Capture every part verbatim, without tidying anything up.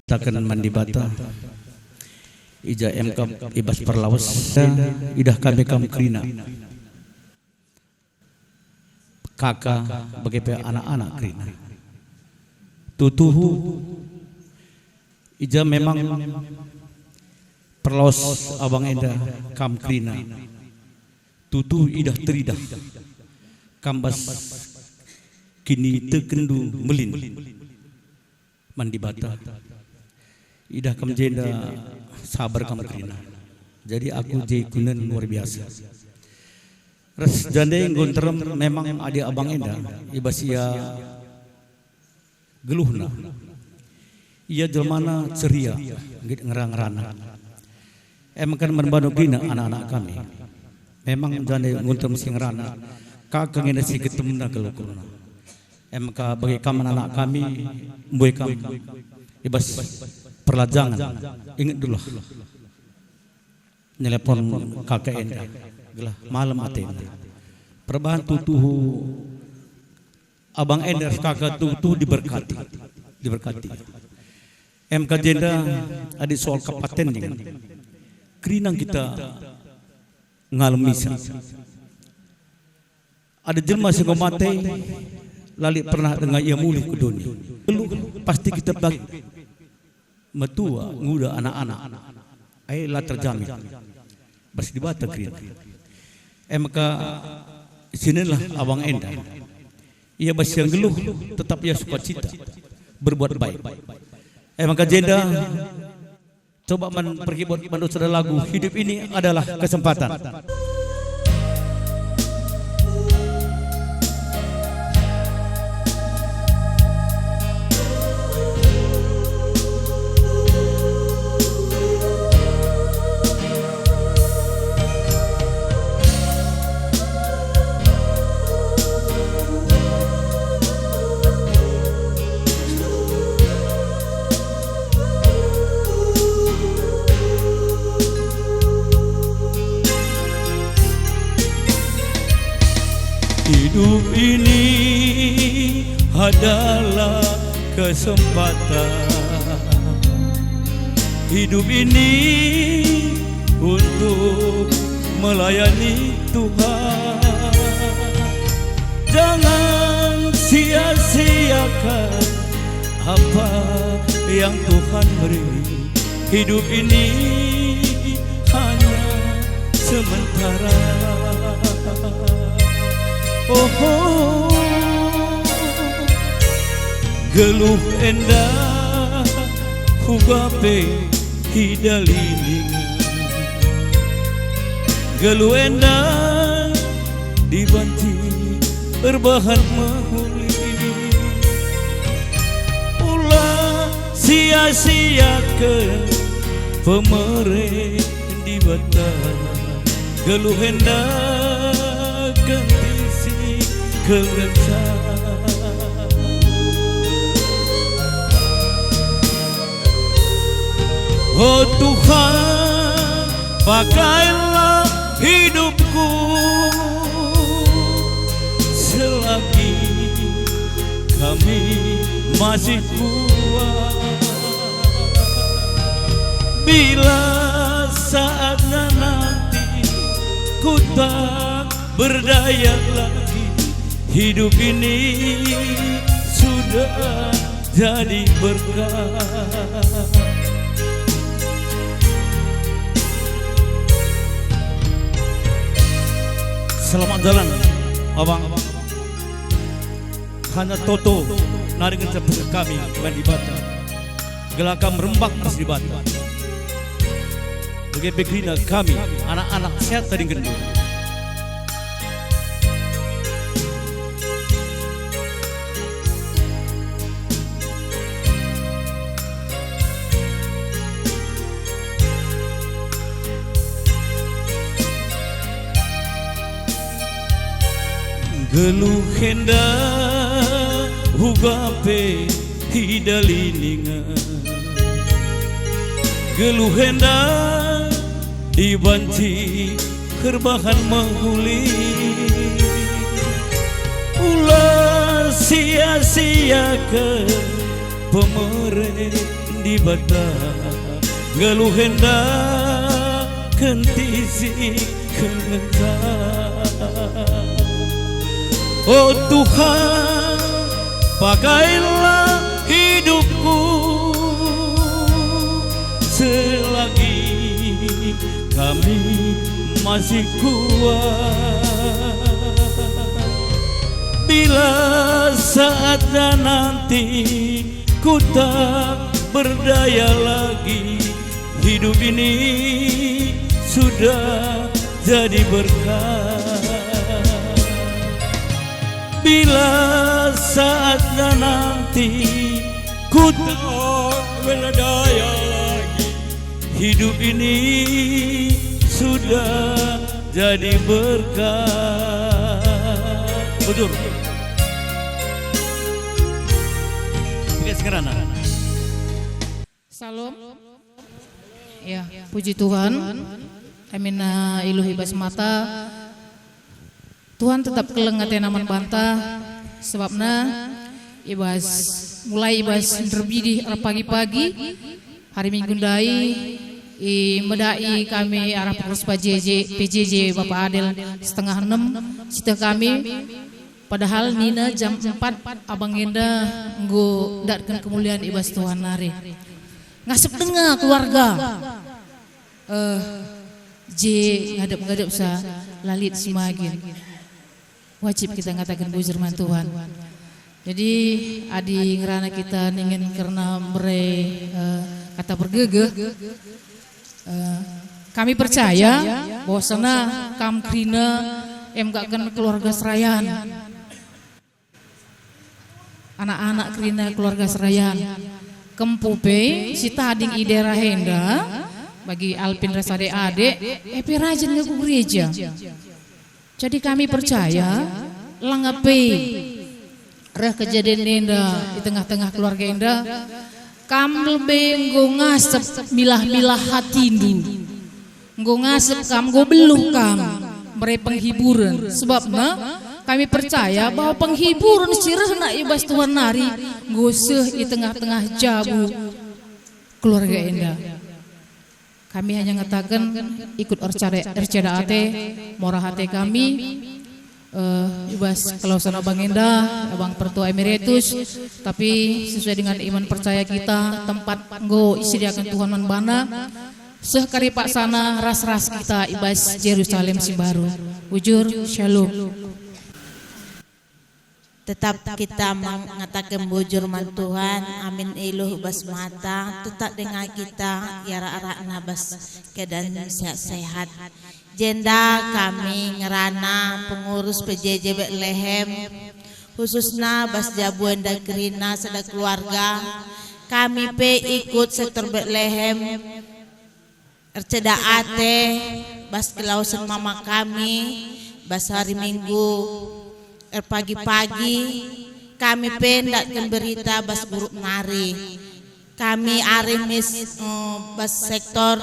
Kataken man Dibata, i ja em kap i bas perlawes, idah kami kam kerina. Kaka bage pe anak-anak kerina. Tutuhu, i ja memang perlawes abang enda kam kerina. Tutuhu idah teridah kam bas kinitekenndu mbelin man Dibata. Idah kam jenda sabar kam kerina. Jadi aku je kunen luar biasa. Ras jande enggo nterem memang adi abang enda i bas ia geluhna. Ia jelmana ceria, nggit ngera-ngerana. Em kan man bano kerina anak-anak kami. Memang jande enggo nterem si ngerana, kaka ngena si getemna geluhna. Em ka bage kam anak kami, mbue kam i bas perlajangen, ingetndulah. Nelepon kaka enda, gelah malem atena. Perbahan tutuhu abang enda ras kaka tutuhu diberkati, diberkati. Em ka jenda adi soal kepaten dingen kerina kita ngalemi sa. Ada jelma si enggo mate, la lit pernah denga ia mulih ku doni. Geluh, pasti kita bagi metua, nguda anak-anak. Ai la terjamin. Bas Dibata kerina. Em ka sininlah abang enda. Ia bas ia geluh, tetap ia sukacita. Berbuat baik. Em ka jenda, coba man perkibot bandu sada lagu, Hidup Ini Adalah Kesempatan. Hidup ini adalah kesempatan. Hidup ini untuk melayani Tuhan. Jangan sia-siakan apa yang Tuhan beri. Hidup ini hanya sementara. Oho, geluh enda kuga pe kidalilinga. Geluh enda dibanci erbahan mehuli. Ula sia-siaken pemere Dibata. Geluh enda genti si ngenca. O Tuhan, pakailah hidupku selagi kami masih kuat. Bila saatnya nanti ku tak berdaya lagi, hidup ini sudah jadi berkat. Selamat jalan, Abang. Hanya toto nari ngenca kami man Dibata. Gelah kam rembak ras Dibata. Bage pe kerina kami, anak-anak sehat tadingkenndu. Geluh enda uga pe idalilinga. Geluh enda ibanci erbahan mehuli. Ula sia-siaken pemere Dibata nggeluh enda kentisi kengenca. O Tuhan, pakailah hidupku selagi kami masih kuat. Bila saatnya nanti ku tak berdaya lagi, hidup ini sudah jadi berkat. Bila saatnya nanti ku tak berdaya lagi, hidup ini sudah jadi berkat. Bujur. Oke, sekarang. Salom. Ya, puji Tuhan. Amin, eh, iluh i bas mata. Tuhan tetap keleng atena man banta, sebabna i bas, mulai i bas nderbidi erpagi-pagi, hari Minggu ndai, i medai kami arah pengurus P J J, P J J Bapak Adel setengah enam, siteh kami, padahal nina jam empat abang enda enggo ndatken kemulian i bas Tuhan nari. Ngasep denga keluarga. Eh, je ngadep-ngadep sa lalit si magin. Wajib kita ngataken bujur man Tuhan. Jadi, adi ngerana kita ningen kerna mere, eh, kata pergegeh, eh, kami percaya bahwasana kam kerina em gak keluarga serayan. Anak-anak kerina keluarga serayan. Kempu pe si tading i daerah enda, bagi Alpin ras ade-ade, e pe rajin nge ku gereja. Jadi kami percaya, langa pe reh kejadian enda i tengah-tengah keluarga enda, kam lebe enggo ngasep milah-milah hatindu. Enggo ngasep kam, enggo beluh kam, mere penghiburen. Sebabna kami percaya bahwa penghiburen si rehna i bas Tuhan nari enggo seh i tengah-tengah jabu keluarga enda. Kami hanya ngataken ikut ercada, ercada ate, murah ate kami, eh, i bas kelawesen abang enda, abang pertua emeritus, tapi sesuai dengan iman percaya kita, tempat enggo isediaken Tuhan man bana, seh kari paksana ras-ras kita i bas Jerusalem si mbaru. Bujur, shalom. Tetap kita mengataken bujur man Tuhan, amin iluh bas mata, tetap denga kita i arak-arakna bas keadaan sehat-sehat. Jenda kami ngerana pengurus P J J Betlehem, khususna bas jabu enda kerina sada keluarga. Kami pe ikut sektor Betlehem, erceda ate bas kelawesen mama kami, bas hari Minggu erpagi-pagi, kami pe ndatken berita bas grup nari. Kami arih mis, eh, bas sektor,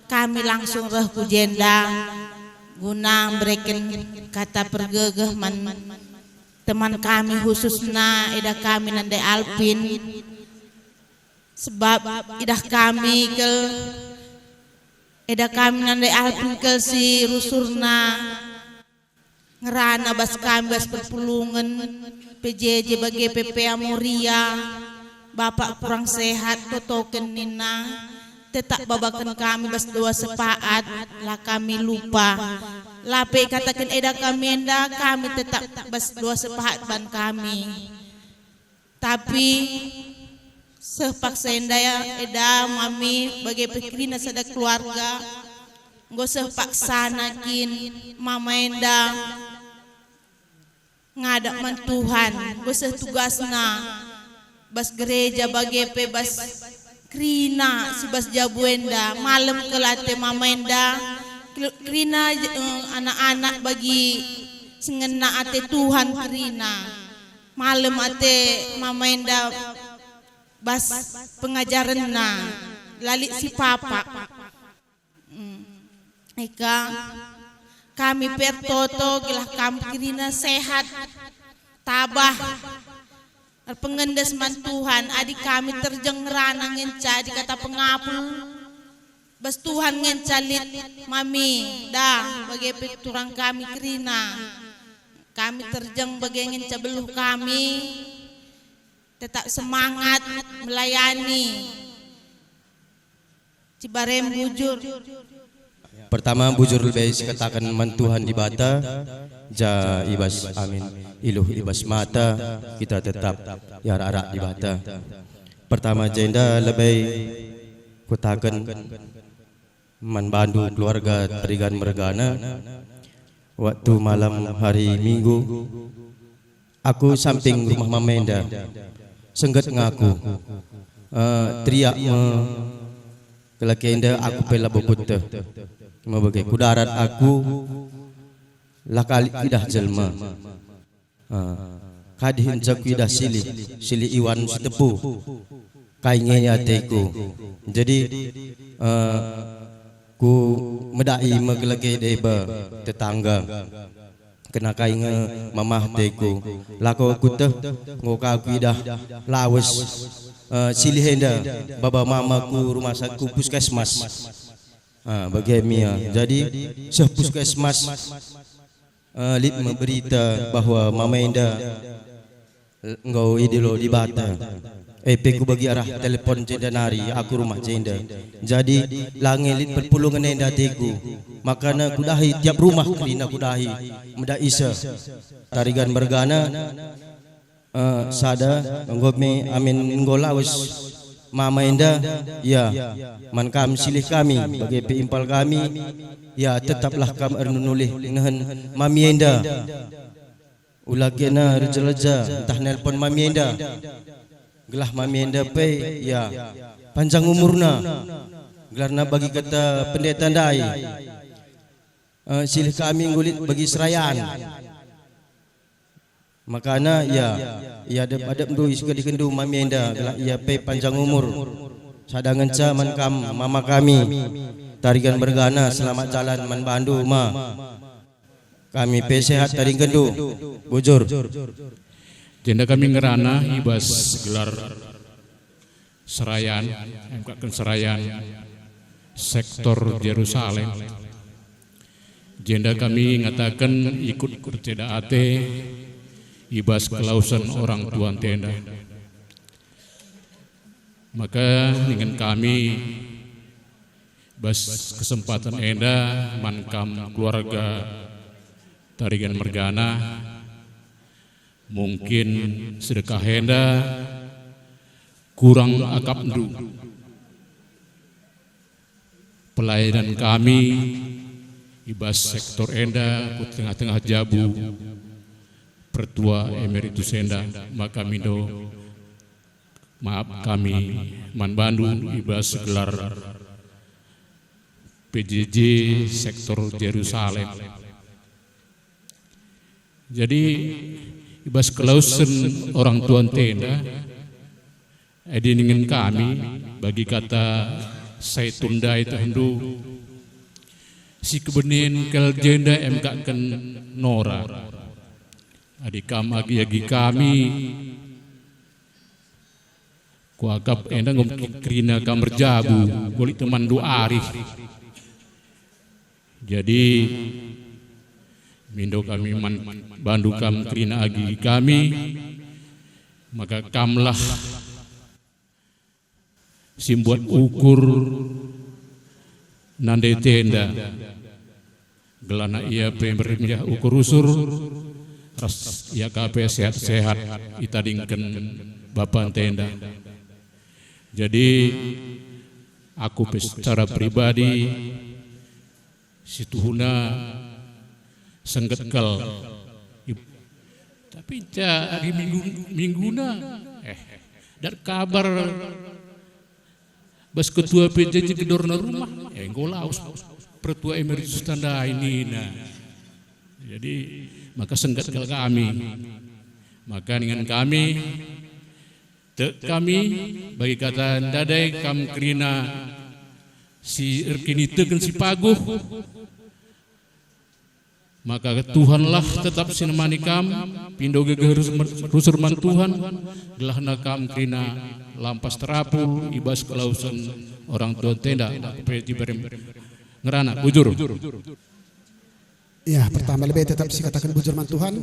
kami langsung reh ku jenda guna mbereken kata pergegeh man teman kami, khususna eda kami nande Alpin. Sebab idah kami kel, eda kami nande Alpin kel si rusurna. Ngerana bas kami bas perpulungen P J J bage pe P A Moria, bapak kurang sehat, totoken nina, tetap babaken kami bas dua sepaat, la kami lupa. La pe ikataken eda kami enda, kami tetap bas dua sepaat ban kami. Tapi seh paksa enda ya, eda mami bage pe kerina sada keluarga, enggo seh paksana kin mama enda ngadap man Tuhan, enggo seh tugasna bas gereja bage pe bas kerina si bas jabu enda. Malem kel ate mama enda, kel-, kerina, eh, anak-anak bagi si ngena ate Tuhan kerina. Malem ate mama enda bas pengajarenna, la lit si papa. Mm. Eka, kami pe ertoto gelah kam kerina sehat, tabah, Erpengendes man Tuhan, adi kami terjeng ngerana ngenca adi kata pengapul, bas Tuhan ngenca lit mami, da, bage pe turang kami kerina. Kami terjeng bage ngenca beluh kami, tetap semangat melayani. Cibarem bujur. Pertama, bujur lebe sikataken man Tuhan Dibata, ja i bas angin, iluh i bas mata, kita tetap iarak-arak Dibata. Pertama jenda lebe kutaken man bandu keluarga Tarigan mergana, waktu malam hari Minggu, aku samping rumah mama enda, sengget ngaku, eh, teriak me kelak enda, aku pe labo kueteh. Me bage ku darat aku, la kali idah jelma. Eh, kadih enca kuidah silih, silih Iwan Sitepu. Kai nge ateku. Jadi, eh, ku medai me kelak enda iba tetangga. Kena kai nge mamah ateku. Lako kueteh, enggo ka kuidah lawes, eh, silih enda, baba mama ku rumah sa-, ku puskesmas. Ah, bage me ia. Jadi, seh puskesmas, eh, lit me berita bahwa mama enda enggo idilo Dibata. E pe kubegi arah telepon jenda nari aku rumah jenda. Jadi, la nge lit perpulungen enda ateku. Makana kudahi tiap rumah kerina kudahi, meda isa. Tarigan mergana, eh, sada, enggo me amin enggo lawes mama enda, ya, man kam silih kami, bage pe impal kami, ya, tetaplah kam ernunulih nehen mami enda. Ula kena reja-reja ntah nelpon mami enda. Gelah mami enda pe, ya, panjang umurna. Gelarna bagi kata pendeta ndai. Eh, silih kami nggo lit bagi serayan. Makana, ya, iadep-adepndu isikadikenndu mami enda, gelah ia pe panjang umur. Sada ngenca man kam, mama kami. Tarigan mergana, selamat jalan man bandu, ma. Kami pe sehat tadingkenndu, bujur. Jenda kami ngerana i bas gelar serayan, emkaken serayan sektor Jerusalem. Jenda kami ngataken ikut erceda ate i bas kelausen orang tua ntenda. Maka ningen kami bas kesempaten enda man kam keluarga Tarigan mergana, mungkin sedekah enda kurang akapndu. Pelayanan kami i bas sektor enda ku tengah-tengah jabu pertua emeritus enda, maka mindo maaf kami man bandu i bas gelar P J J sektor Jerusalem. Jadi, i bas kelausen orang tua ntenda, adi ningen kami, bagi kata Saitun ndai tehndu, si kebenen kal jenda emkaken nora. Adi kam agi-agi kami, kuakap enda enggo kerina kam erjabu, enggo lit temanndu arih. Jadi, mindo kami man bandu kam kerina agi kami, maka kamlah si mbuat ukur nande tenda, gelahna ia pe meriah ukur usur, ras ia ka pe sehat-sehat itadingken bapa ntenda. Jadi, aku pe secara pribadi, si tuhuna sengget kal. Tapi ca adi minggu, mingguna, eh, dat kabar bas ketua P J J gedorna rumah, eh, enggo lawes pertua emeritus tandai nina. Jadi, maka sengget kal kami. Maka dengan kami, tek kami, bagi kata ndadai kam kerina si erkiniteken si paguh, Maka Tuhanlah tetap si nemani kam, pindo gegeh rusur, rusur man Tuhan, gelahna kam kerina lampas terapul i bas kelawesen orang tua ntenda. Aku pe diberem ngerana bujur. Ya, pertama lebe tetap sikataken bujur man Tuhan.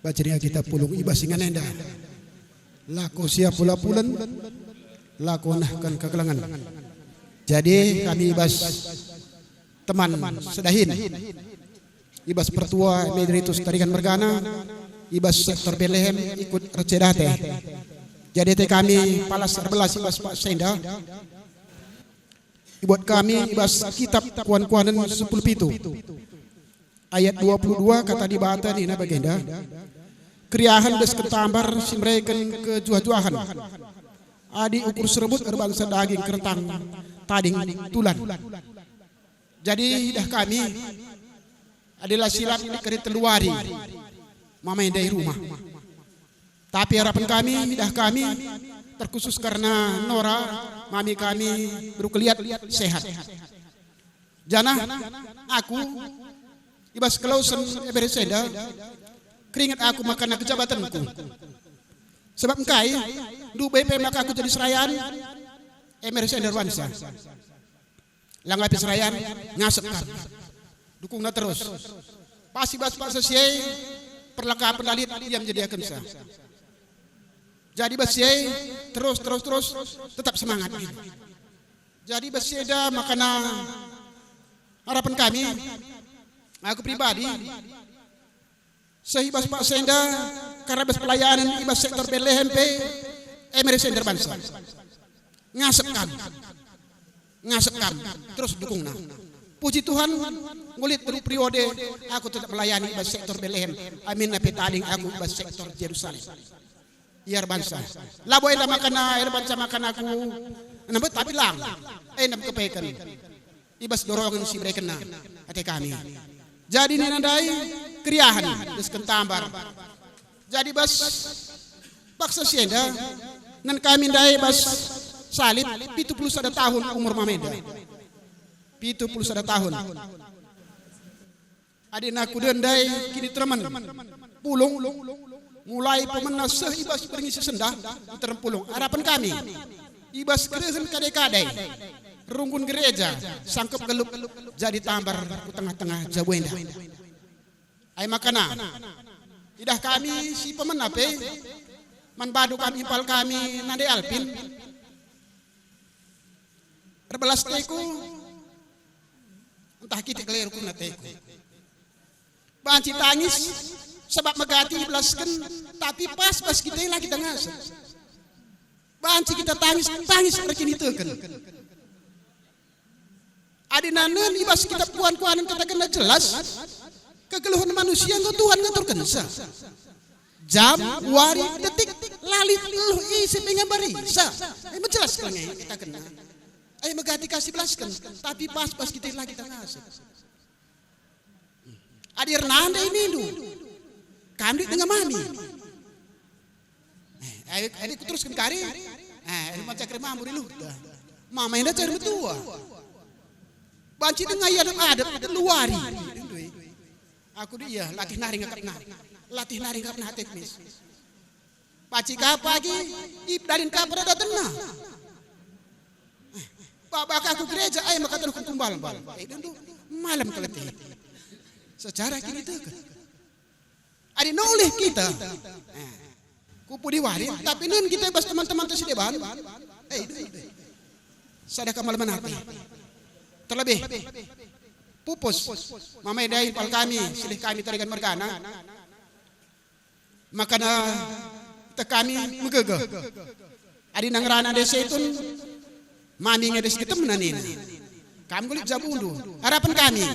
Bacin kita pulung i bas ingan enda. Lako sia pula pulen, lako nehken kekelengen. Jadi kami i bas teman sedahin, i bas pertua Emeritus Tarigan mergana, i bas sektor Betlehem ikut ercedate. Jadi ate kami palas erbelas i bas paksa enda. Ibuat kami i bas kitab Kuan-kuanen sepuluh pitu, ayat dua puluh dua, kata Dibata nina bagenda, "Keriahen desken tambar si mereken kejuah-juahen. Adi ukur serbut erbansa daging kerentang tading tulan." Jadi idah kami, adi la silap, keri telu wari mama enda i rumah. Tapi harapen kami, idah kami, terkhusus karena Nora, mami kami, beru keliat, sehat. Janah aku, i bas kelawesen Emeritus enda, keringet aku maka na kejabatenku. Sebab engkai, ndube pe maka aku jadi serayan Emeritus enda erbansa. Langa pe serayan, ngasep kap. Dukungna terus. Pas i bas paksa si e, perlengkapen la lit ia menjadiakensa. Jadi bas si e, terus, terus, terus, tetap semangat. Jadi bas si enda maka na harapen kami, aku pribadi, seh i bas paksa enda, kari bas pelayanen i bas sektor Betlehem pe, Emeritus enda erbansa. Ngasep kam. Ngasep kam. Terus dukungna. Puji Tuhan, ngulit teruk periode, aku tetap melayani i bas sektor Betlehem. Aminna pe tading aku i bas sektor Jerusalem. Ia erbansa. Labo enda maka na erbansa maka na aku nembet, tapi lang. Enda kepeken. I bas dorongen si iberekenna ate kami. Jadi nina ndai, keriahen desken tambar. Jadi bas paksa si enda, nen kami ndai bas salib, pitu puluh sada tahun umur mama enda. Pitu puluh sada tahun. Adi na kuda ndai kiniteremen pulung, mulai pemena seh i bas berngi si sendah, iterem pulung. Harapen kami, i bas kerehen kade-kade, runggun gereja, sangkep gelup, jadi tambar ku tengah-tengah jabu enda. Ai makana, idah kami si pemena pe, man bandu kami impal kami nande Alpin, erbelas ateku, ntah kitik keliru kena ateku. Banci tangis, sebab megati ibelasken, tapi pas bas kita la kita ngasep. Banci kita tangis, tangis erkiniteken. Adi nanen i bas kitab Kuan-kuanen katakenna jelas, kegeluhen manusia enggo Tuhan ngaturkensa. Jam, wari, detik, la lit geluh ise pe ngambarisa. E, mejelas kal nge katakenna. E, megati ka sibelasken, tapi pas bas kita la kita ngasep. Adi ernanda inindu, kam lit denga mami. E, ayo, ayo kuterusken kari. E, ayo maca kari mamur iluhta. Mama enda cer metua. Banci denga ia adep-adep, telu wari. Aku dia, latih nari ngakapna. Latih nari ngakapna teknis. Paci ka pagi, ip dadin ka peradatenna. Baba ka ku gereja, ai maka terus kumbal-mbal. Eh, dendu, malam keleti. Secara kini teken. Adi nolih kita. Eh, ku pudi wari, tapi nun kita bas teman-teman tu si deban. Eh, dendu. Sada kamal menate. Terlebih, pupus. Mama enda impal kami, silih kami Tarigan mergana. Makana teh kami megegeh. Adi nang rana desa itu, mami nge desa getemna nina. Kam gulit jabundu, harapen kami.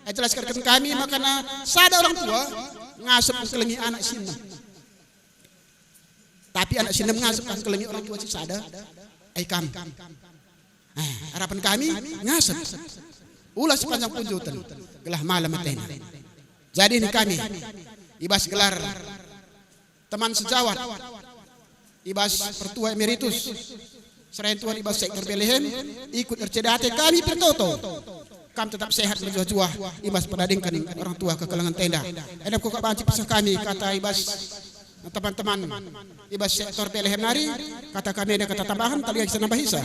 Eh, jelaskan kami, makana sada orang tua ngasep kelengi anak sinem. Tapi anak sinem ngasep kelengi orang tua si sada, ai kam. Eh, harapen kami ngasep. Ulah sepanjang punjuten, gelah malem atena. Jadi ni kami, i bas gelar teman sejawat, i bas pertua emeritus, serayan Tuhan i bas sektor Betlehem, ikut ercedate kami pertoto. Kam tetap sehat, mejuah-juah, i bas pedadingken orang tua kekelengen tenda. Enda kuga banci peseh kami kata i bas teman-teman i bas sektor Bethlehem nari, kata kami enda kata tambahen, tapi bisa nambah isa.